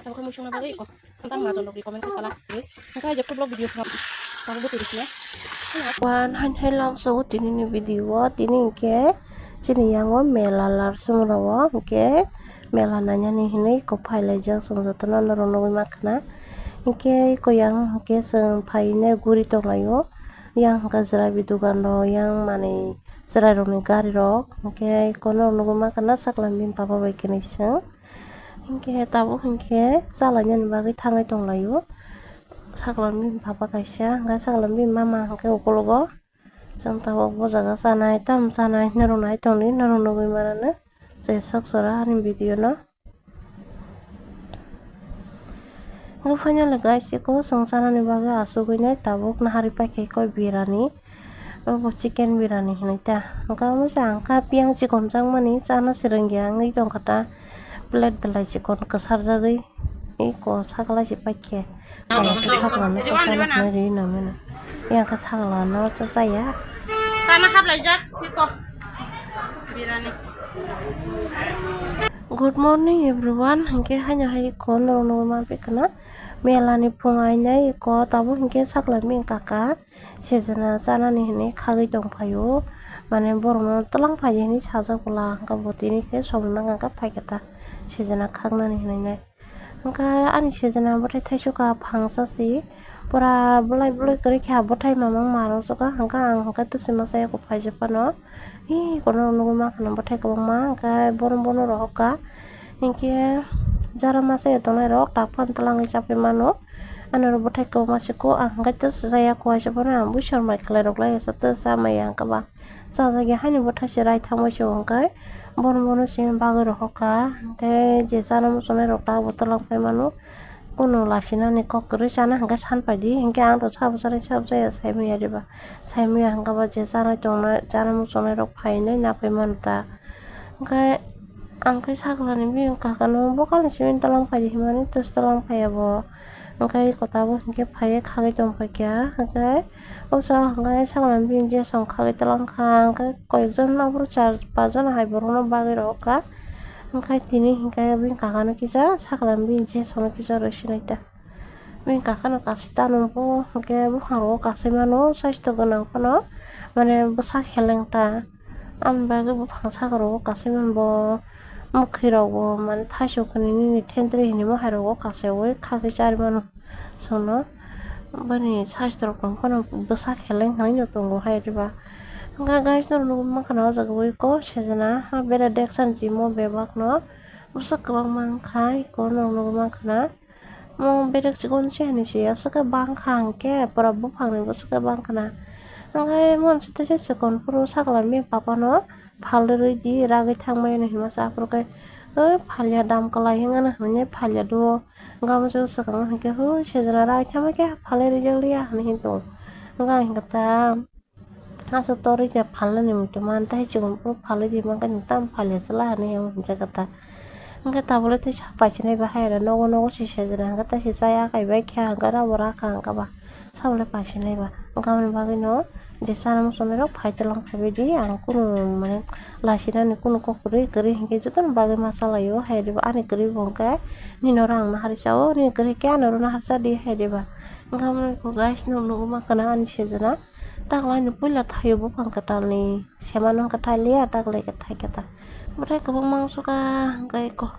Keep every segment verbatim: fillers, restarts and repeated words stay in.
Ang khe muisungna bagwi kok tang majol rokni comment khe sala. Ang khe hai je food vlog video khna. Ang bo tiri sina. Wan han hai lam so tini ni video o tini hwnkhe chini yango mela lar sumro o hwnkhe mela nainani hinwi kok phai laijak chwng jotono norok nugwi mankha na. Hwnkhe kok yang hwnkhe chwng phainai guri tonglaio. Yang hwnkhe chwrai bi dogan rok yang manwi chwrai rokni gari rok hwnkhe kono nugwi mankha na sakla bini papa bai kwnwi chwng. Hinkhe tabuk hinkhe chalainani bagwi thangwi tonglaio. Sakla bini papa kaisa, hwnkhe sakla bini mama hinkhe ukologo. Chwng tabuk bo jaga chanai, tamo chanai, norok nai tongdi, norok nugwi manano. Jesok jora ani video no. Hwnkhe finally guys, eko chwng chanani bagwi achugwi nai tabuk naharwi paikha koi birani. Obo chicken birani hinwi ta. Hwnkhe omo se ang kha piyang chikon jakmani chana se rwngya wngwi tongkha ta. Plate belai chikon kwsarjagwi eko sakla se paikhe. Sakla no sa chana hinwi ri nang mano. Yang kha sakla no cha chaya. Chana haplaijak eko birani. Good morning everyone. Hwnkhe haino hai eko norok nugwi manphi khna. Mela ni phung ainai eko tabuk hwnkhe sakla bini kaka. Sejana chanani hinwi khagwi tongphaio, mane borokno twlang phai di hinwi sajak bwla, hwnkhe bo tini khe somoi mankha, hwnkhe phaikha ta sejana khaknani hinwi nai. Hwnkhe ani sejana bwthai thaisukha phangsa si, pura bwlai bwlai kwrwi khe ah bwthai mamang ma rwjak kha, hwnkhe ang hwnkhe twsima chaya kok phaijak phano, hi kono nugwi mankha na bwthai kwbangma, hwnkhe borom bono rohorkha, hinkhe jara masa ya tongnai rok tak phano twlangwi chapai mano. Ano oro bwthai kwbangma se kok, ang hwnkhe to chaya kok hai se phano ang buisor mai khlai rok lai ya sa to cha maya hwnkhe ba. Chajak ya haino bwthai se raithang bai se hwnkhe borom bono simi bagwi rohorkha. Hwnkhe je chana muchunai rok ta bo twlang phai mano. Kunu lasinani kok kwrwi chana hwnkhe san phai di, hwnkhe ang rok sabo chanai sabo chaya sai maya diba. Sai maya hwnkhe ba je chanai tongnai chana muchunai rok phainai na phai mano ta. Hwnkhe ang khe sakla ni bini kaka no bokal ni simi twlang phai di hinmani to twlang phai ya bo. Hwnkhe eko tabuk hinkhe phaiwi khagwi tongphaikha, hwnkhe o jaga hwnkhe sakla bini jesong khagwi twlangkha, hwnkhe koyekjon aphuru char pachjon hai borokno bagwi rohorkha, hwnkhe tini hinkhe bini kakano kisa sakla bini jesongno kisa rw sinai ta. Bini kakano kasui ta nukgo, hwnkhe buphango kasui mano, saisto gwnang phano, mane bwsa heleng ta. Aboni bagwi buphang saka rogo kasui mano bo, mwkhwi rok bo mane thaichuk hinwi nini thentwrwi hinwi mo hai rogo kasui wi khagwi chari mano chwngno. Bini saisto rok tong phano bwsa heleng hinwi no tongo hai riba. Hwnkhe guys, norok nugwi mankha na o jaga o eko sejana ha bera deksani chimo bebak no bwswk kwbangma wngkha eko norok nugwi mankha na. Mo berek chikon se hinwi se aswk khe bangkha hwnkhe pura buphangni bwswk khe bangkha na. Hwnkhe monsi teisa chikon phuru sakla bini papa no phalwi rwdi ragwi thangmani hinwi masa aphuru khe o phalya dam kwlai hwnwi hinwi phalya duo. Hwnkhe omo se swkang hwnkhe hoi sejana ragwi thangma khe phalwi rwjak liya hinwi hinwi tongo. Hwnkhe ang hinkhe ta. Aswk torwi khe phalnani muitu man tei chikon phuru phalwi di mankhe nwng tamo phalya chwla hinwi hinwi hwnjak kha ta. Hwnkhe tabukle tei sa paisinai ba hai aro nogo nogo se sejana hwnkhe tei se chaya kai bai kha hwnkhe aro bo rakha hwnkhe ba sabole paisinai ba. Hwnkhe aboni bagwino je chana muchunai rok phai twlang phaibai di ang kunu mane laisinani kunu kok kwrwi kwrwi hwnkhe jotono bagwi ma chalaio hai riba ani kwrwi bo hwnkhe nini oro ang nahar chao nini kwrwi khe ani oro nahar cha di hai riba. Hwnkhe aboni guys no nugwi mankha na ani sejana. Taklaini puila thaio buphang kwtalni semano hwnkhe thai liya, taklai khe thai khe ta. Bwthai kwbangma wngsuka hwnkhe eko.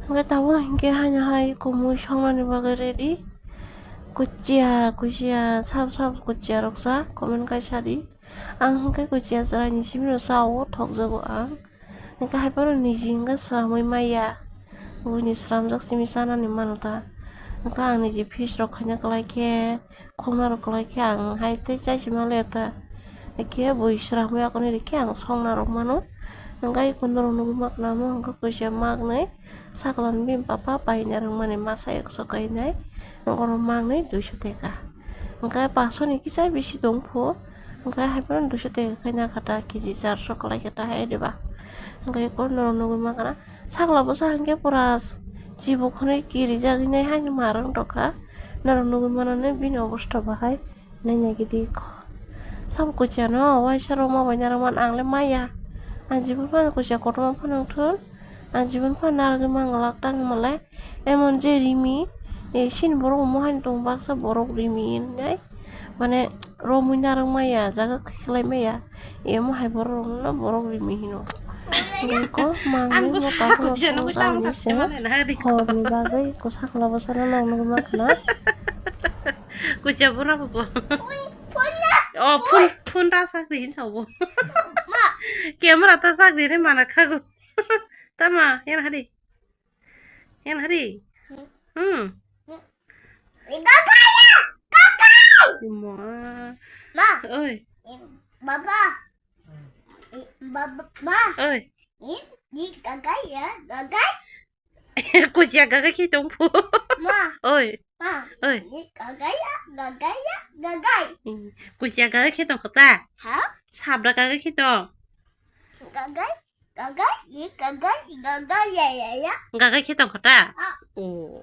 Hwnkhe tabuk hinkhe haino hai eko mui songnani bagwi ready. Kuchiya, kuchiya, sab sab kuchiya rok sa, comment khai sadi. Ang hwnkhe kuchiya chwraini simino chao, thokjago ang. Hwnkhe hai phano niji hwnkhe swlamwi maya. Buini swlamjak simi chanani mano ta. Hwnkhe ang niji fish rok khaina kwlai khe, khokna rok kwlai khe ang hai tei chai sima le ta. Hwnkhe bui swlamwi akoni rikhe ang songna rok mano. Hwnkhe eko norok nugwi mankha na omo hwnkhe kuchiya maknwi. Sakla ni bini papa paina rwngmani masa ekso kainai. Oro maknwi duiso teka. Hwnkhe pangsoni kisa bisi tongphu. Hwnkhe hai phano duiso teka khaina kha ta, kg charso kwlai kha ta hai diba. Hwnkhe eko norok nugwi mankha na. Sakla bwsa hwnkhe pura s-, chibuk hwnwi kirijagwi nai haino ma rwng tongkha. Norok nugwi mano nai bini obosta bahai. Nai naigidi kho. Sabo kuchiano waisa rok ma bai narwkmani ang le maya. Ang jibui phano kuchia kotorma phano wngthun. Ang jibon phano narwgwi manglak tang malai. Emon je rimi, eh, sini borok omo haino tongo baksa borok rimi hinwi. Mane romwi narwk maya, jaga khlai maya. Emo hai borok rokno borok rimi hino. Beko mangwi mo tangma kuchia nugwi tamo ani se. Horni bagwi ko sakla bwsano nukgwi mankha. Kuchia bura bo. Oh, phone, phone ta sakri hin sabo. Camera ta sakri re mana khago. Tama, yan hari. Yan hari. Hmm. Ima. Ma. Oi. Baba. Baba. Ma. Oi. Ni, ni gagai ya, gagai. Kuchia gaga khe tong phu. Ma. Oi. Ma. Oi. Ni gagai ya, gagai ya, gagai. Hmm. Kuchia gaga khe tong kho ta? Ha? Sabra gaga khe tong. Gagai, gagai, ye gagai, gagai ya ya ya. Gaga khe tong kho ta? Ah. Oh.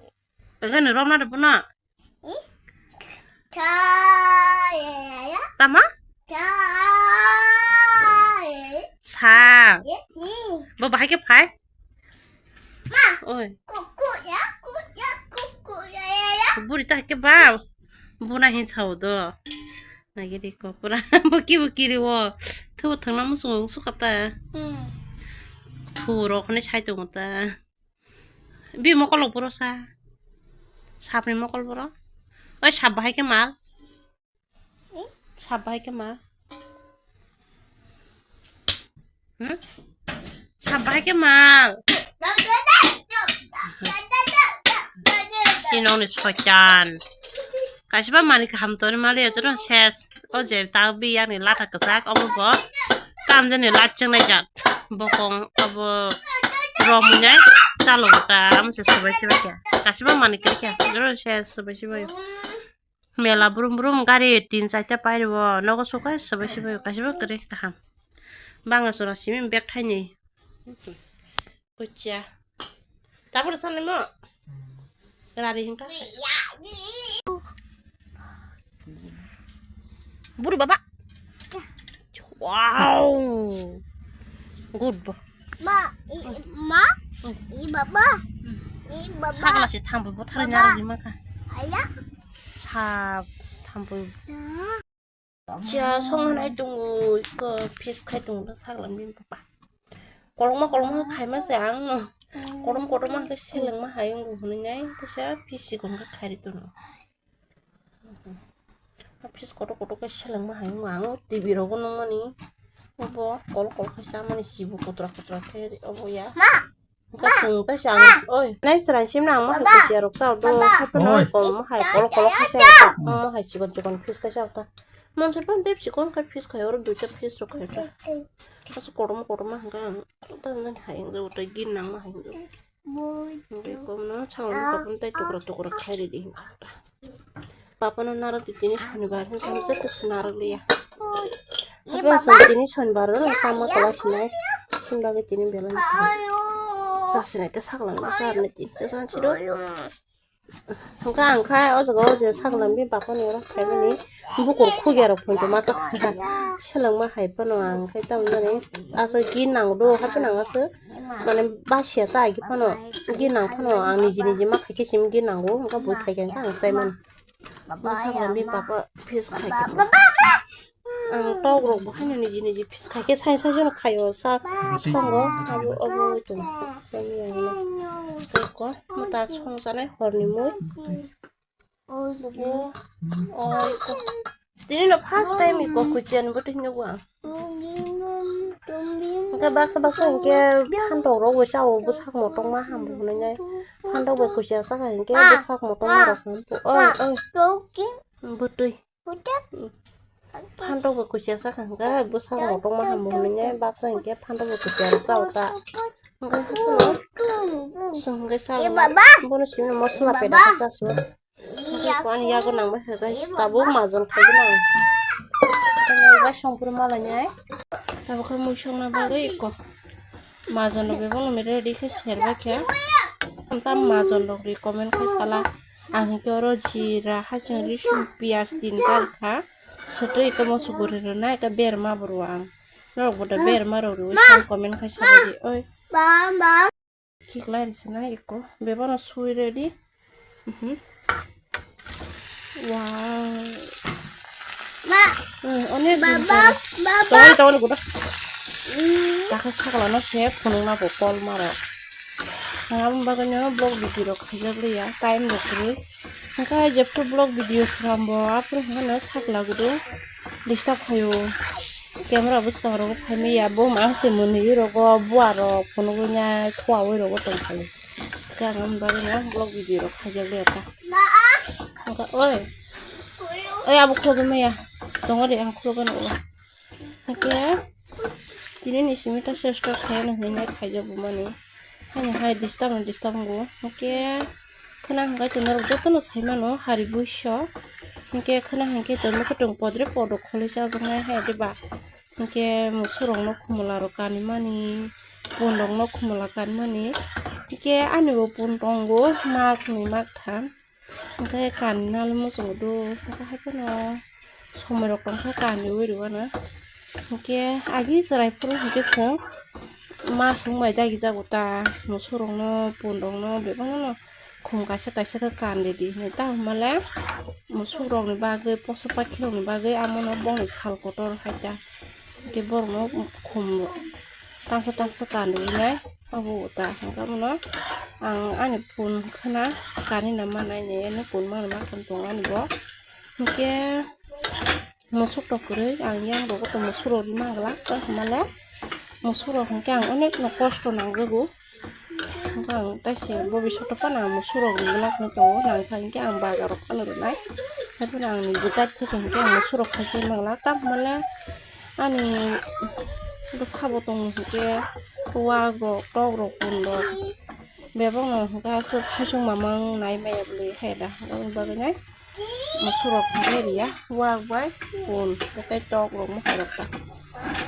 Gaga ni romna de bono. Ih. Cha, ya, ya, ya. Tama? Cha, ya. Sa. Ya, ni. Bo bahai khe phai? Ma. Oi. Ku, ku, ya, ku, ya, ku, ku, ya, ya, ya. Buri ta hai khe ba. Buna hin sao do. Nagiri ko pura. Buki, buki ri wo. Thu thangna musung sukata. Hmm. Thu rok ne sai tongo ta. Bi mokol rok boro sa. Sapni mokol boro. Oi sap bahai khe mal. Hmm? Sap bahai khe mal. Hmm? Sap bahai khe mal. Sinoni soitan. Kaisiba mani kaham toni mali ajuro ses. O je ta biyani latha kwchak obo bo. Tamjani lat chwngnai jak. Bokong obo romwi nai chalok ta amo se swbai swbai khe. Kaisiba mani kwrwi khe. Juro se swbai swbai. Mela brum brum gari tin charta pairiwo. Nogo sukai swbai swbai. Kaisiba kwrwi kaham. Banga sora simi bag thaini. Kuchia. Tabuk sanai mo? Rari hingka. Buru baba. Wow. Good bo. Ma, i, ma, i baba. I baba. Sagla se thambo bo thari narwgwi mankha. Aya. Sa thambo. Chia song hanai tongo, iko pis khai tongo, saklam bini papa. Kolokma kolokma khaima se ang no. Kotom kotom khe selengma hai wngkha hwnwi nai, teisa pis sikon khe khairi tono. Pis kotor kotor khe selengma hai wngkha, ang T V rogo nukmani. Obo kol kol khe chamani sibu kotra kotra khe obo ya. Hwnkhe chwng tei se ang, oi, nai chwrai simno ang mohai kuchia rok chao do, haiphano kol mohai kol kol khe chao ta, mohai chikon chikon pis khe chao ta. Monse phan tei chikon khe pis khai oro duita pis rok khai ta. Aswk kotorma kotorma hwnkhe ang tamjani hai wngjago tei gini nangma hai wngjago. Hwnkhe komno chao wngkha phano tei tukra tukra khai ridi hwnkha ta. Papano narwk di tini sonibar, hinwi samsa tei se narwk liya. Haikhe ang chwng tini sonibar o sama kwlai sinai, chini bagwi tini belai no kwlai. Chasinai tei saklang bwsa arnai tini cha chansi do. Hwnkhe ang khe o jaga o je saklang bini papani oro khaimani bukur khugya rok phuntu masa kha selengma hai phano ang khe tamjani aswk gini nango do haphano ang aswk mane basia ta agi phano gini nang phano ang niji niji ma khaikhe simi gini nango hwnkhe bui khaikhe ang chaimani. Bwsakni bini papa pis khai tong. Ang tok rok bo haino niji niji pis khai khe sai sai jono khaio sa tongo abo abo tong sani ang no. Tei ko mota song sanai horni mui. Oi ko. Tini no first time iko kuchian bo tini no ang. Hwnkhe baksa baksa hwnkhe phantok rok bo chao bwsak motokma hambo hwnwi nai. Phantok bai kuchia saka hwnkhe bwsak motokma rok hambo. Oi, oi. Bwtwi. Phantok bai kuchia saka hwnkhe bwsak motokma hambo hwnwi nai. Baksa hwnkhe phantok bai kuchia rok chao ta. Hwnkhe chwng hwnkhe chao. Bono simi mosola peda khe chasio. Ani yago nang bai kha guys, tabuk majon khaigwi nang. Bai songphuru malai nai. Tabuk khe mui songna bagwi eko majon rok bebak no ready khe ser bai kha. Tam majon rok ri comment khai sala. Ang hinkhe oro jira, haching, risum, piyaj tin ta rwkha. Swtwi eko moso guri rwnai eko berma bo rw ang. Norok bo da berma rw rw comment khai sa bai di oi. khiklai risi na eko. Bebano sui ready. Mhm. Wow. Ma. Hmm, onek din Baba, pore. Baba. Tawani, tawani gudo. Hmm. Takha sakla no se phunuk na bo kol maro. Ang aboni bagwi no vlog video rok khaijak liya, time rok kwrwi. Hwnkhe jephru vlog video swnam bo aphuru hwnkhe no sakla gudo disturb khaio. Camera bwskang rogo phaimaya bo ma se mwnwi rogo bua rok phunugwi nai thuawi rogo tongphai. Khe ang aboni bagwi no vlog video rok khaijak liya ta. Hwnkhe oi. Oi abo khulogwi maya. Tongo de ang khulogwi nugo. Hwnkhe tini ni simi ta se start khaiyano hinwi khaijak bo mani. Haino hai disturb no disturb wngo. Hwnkhe khwna hwnkhe norok jotono saimano hari buiso. Hwnkhe khwna hwnkhe tongmwkhwtwng podre podo kholi chajaknai hai de ba. Hwnkhe musurokno khumla rok kanimani, pun rokno khumla kanimani. Hwnkhe ani bo pun tongo mak ni mak tham. Hwnkhe kanina le muchungo do, hwnkhe hai phano somoi rok tongkha kaniwi rwna. Hwnkhe agi chwrai phuru hwnkhe chwng ma song bai dagi jago ta, musurokno, pun rokno, bebakno khum kaisa kaisa khe kan ridi hinwi. Tamo hwnba le musuk rokni bagwi, poso paithak rokni bagwi amo no bongni sal kotor hai ta. Hwnkhe borokno khum tangsa tangsa kan rwinai abo ta hwnkhe abono ang ani pun khwna kanina ma nainai ani pun mano ma khwna tongo ani bo. Hwnkhe musuk rok kwrwi ang yang rogo tong musuk rok rima glak tong hwnba le musuk rok hwnkhe ang onek no kosto nangjago. Hwnkhe ang taise bobiswt o phano ang musurok rwgwlak hinwi tongo, nangkha hinkhe ang bazar o phano rwnai. Haiphano ang niji gari theke hinkhe ang musurok khaisa manglak, tamo hwnle ani bwsabo tongo hinkhe wak rok, tok rok, pun rok, bebak no hinkhe aswk saichung mamang nai maya bwlwi hai da, aboni bagwi nai. Musurok hwnkhe riya, wak bai pun, tei tok rok mukhai rok ta.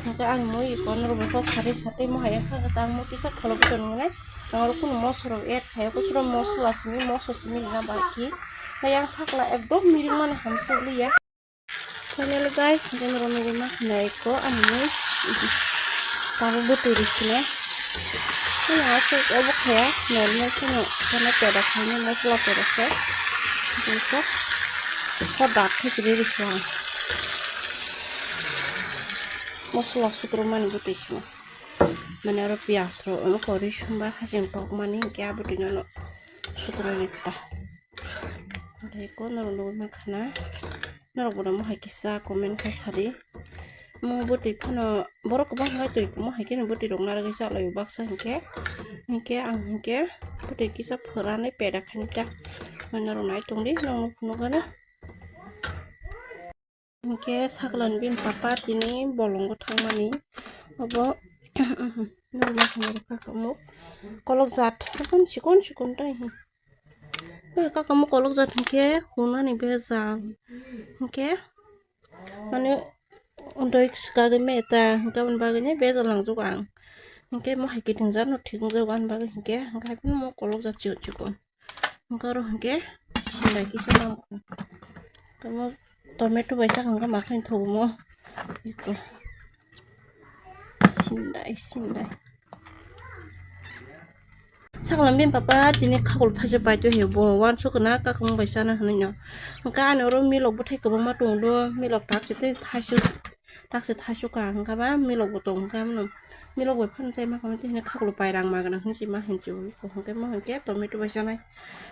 Hwnkhe ani mui iko norok bai kok sari satwi muhai wngkha, hwnkhe ang mui kisa kholobwi tonwi nai. Ang oro kunu moso rok add khai o, kuchura moso asimi, moso simi rwna bai ki. Tei yang sakla ekdom miring mani hamsok liya. Finally guys, hwnkhe norok nugwi mankha na iko ani mui. Tabuk bwtwi rwsina. Ani aswk obo khaya, normal kheno, kheno peda khainai, mosla peda khe. Hwnkhe kok, kok dak khe kwrwi rwkha ang. Mosla sutrumani bwtwi sino. Mane oro piyaj rok, ono kwrwi sumba haching tokmani, hwnkhe a bwtwino sutrui rwkha. Tei ko norok nugwi mankha na. Norok bo tamo hai kisa comment khai sadi. Omo bwtwi phano borok kwbang hai twi omo hai kheno bwtwi rok narwgwi chalai o baksa hinkhe. Hinkhe ang hinkhe bwtwi kisa phwranwi peda khainai ta. Norok nai tongdi, norok nukgo na. Hinkhe sakla ni bini papa tini bolongo thangmani. Obo norok nai tongdi, kaka omo kolok jat, sikon sikon tai. Tei kaka mo kolok jat hinkhe hunani bejal hinkhe mane doi swkagwi meta hinkhe aboni bagwi bejal nangjago ang. Hinkhe mo hai kiting jat no thik wngjago ani bagwi hinkhe, hinkhe hai phano mo kolok jat chikon chikon hinkhe oro hinkhe sindai kisa nangkha. Tei mo tomato bai sakha hinkhe ma khe thogo mo. Sindai, sindai. Sakla bini papa tini khakulu thaisa paitwi hai bo uansuk na kakung bai sana hinwi no. Hwnkhe ani oro milok bwthai kwbangma tongo do, milok taksa tei thaisu, taksa thaisu ka hwnkhe ba milok bo tongo hwnkhe mano. Milok bai phano chai ma kha tini khakulu pai rang ma gana hinwi ma hinwi hwnkhe mo hwnkhe tomato bai sanai.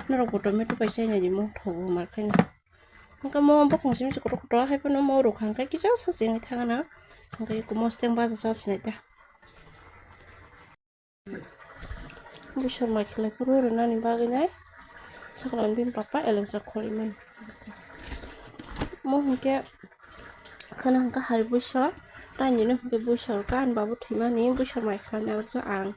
Norok bo tomato bai sai nai mo thogo mar khai. Hwnkhe mo bokong simi se kotor kotor hai phano mo rwkha hwnkhe kisa sa se wngwi thangana. Hwnkhe eko mosteng baja sa sinai ta. Buisor mai khlai phuru rwnani bagwi nai sakla bini papa elengsa khorwi mani. Mo hwnkhe khwna hwnkhe hari buisor, taini no hwnkhe buisor ka ani babu thwimani buisor mai khlainai arokhe ang.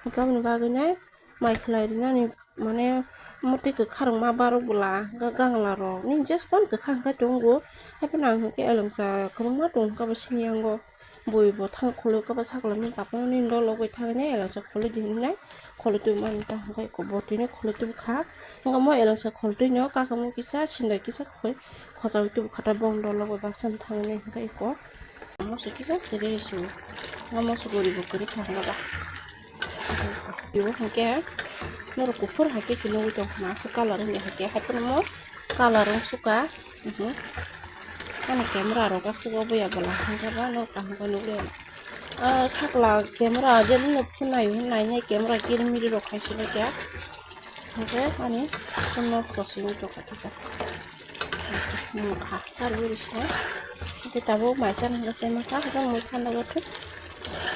Hwnkhe aboni bagwi nai mai khlai rwnani mane motwi kwkharokma barok bwla hwnkhe gangla rok nini jeskon kwkhak hwnkhe tongo. Haiphano ang hwnkhe elengsa kwbangma tongo hwnkhe abo siniyango. Bui bo thang khuluk khe bo sakla ni kapang ni dol rok bai thang nai elaksa khuluk di hinwi nai khuluk twi mani ta hwnkhe eko bo twi no khuluk twi bwkha hwnkhe mo elaksa khuluk twi no kaka mo kisa sindai kisa khoi khochai twi bwkha ta bong dol rok bai baksa thang nai hwnkhe eko moso kisa siri su moso guri bo kwrwi thang ba. Ibo hwnkhe norok kuphur hai khe se nugwi tongkha na, aswk colour wngya hai khe, haiphano mo colour wng sukha. Mhm. Ani camera rok aswk o buya bwla hwnkhe ba norok kaham khe nukliya. Ah, sakla camera je nini phunai hwnwi nainai camera kirimiri rok khai se baikha. Hwnkhe ani phone no kochwlwi tongkha kisa. Mungkha, karwi rwsya. Hwnkhe tabuk mai chana hwnkhe se mungkha, hwnkhe mui phan nugwi thuk.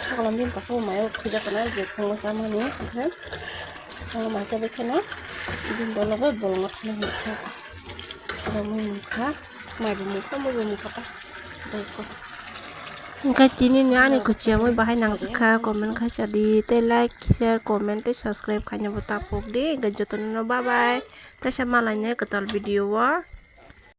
Sakla bini bwkha bo mai o khujak kana je thwngma chamani, hwnkhe thwngma mai chabai kheno bini dolo bai bolongo thangna hwnkha. Oro mui mungkha, mai bo mungkha, mui bo mungkha ta. Hwnkhe tini ni ani kuchia mui bahai nangjak kha, comment khaisa di, tei like, share, comment tei subscribe khaina bo ta pok di. Hwnkhe jotono no bye bye. Teisa malainai kwtal video o.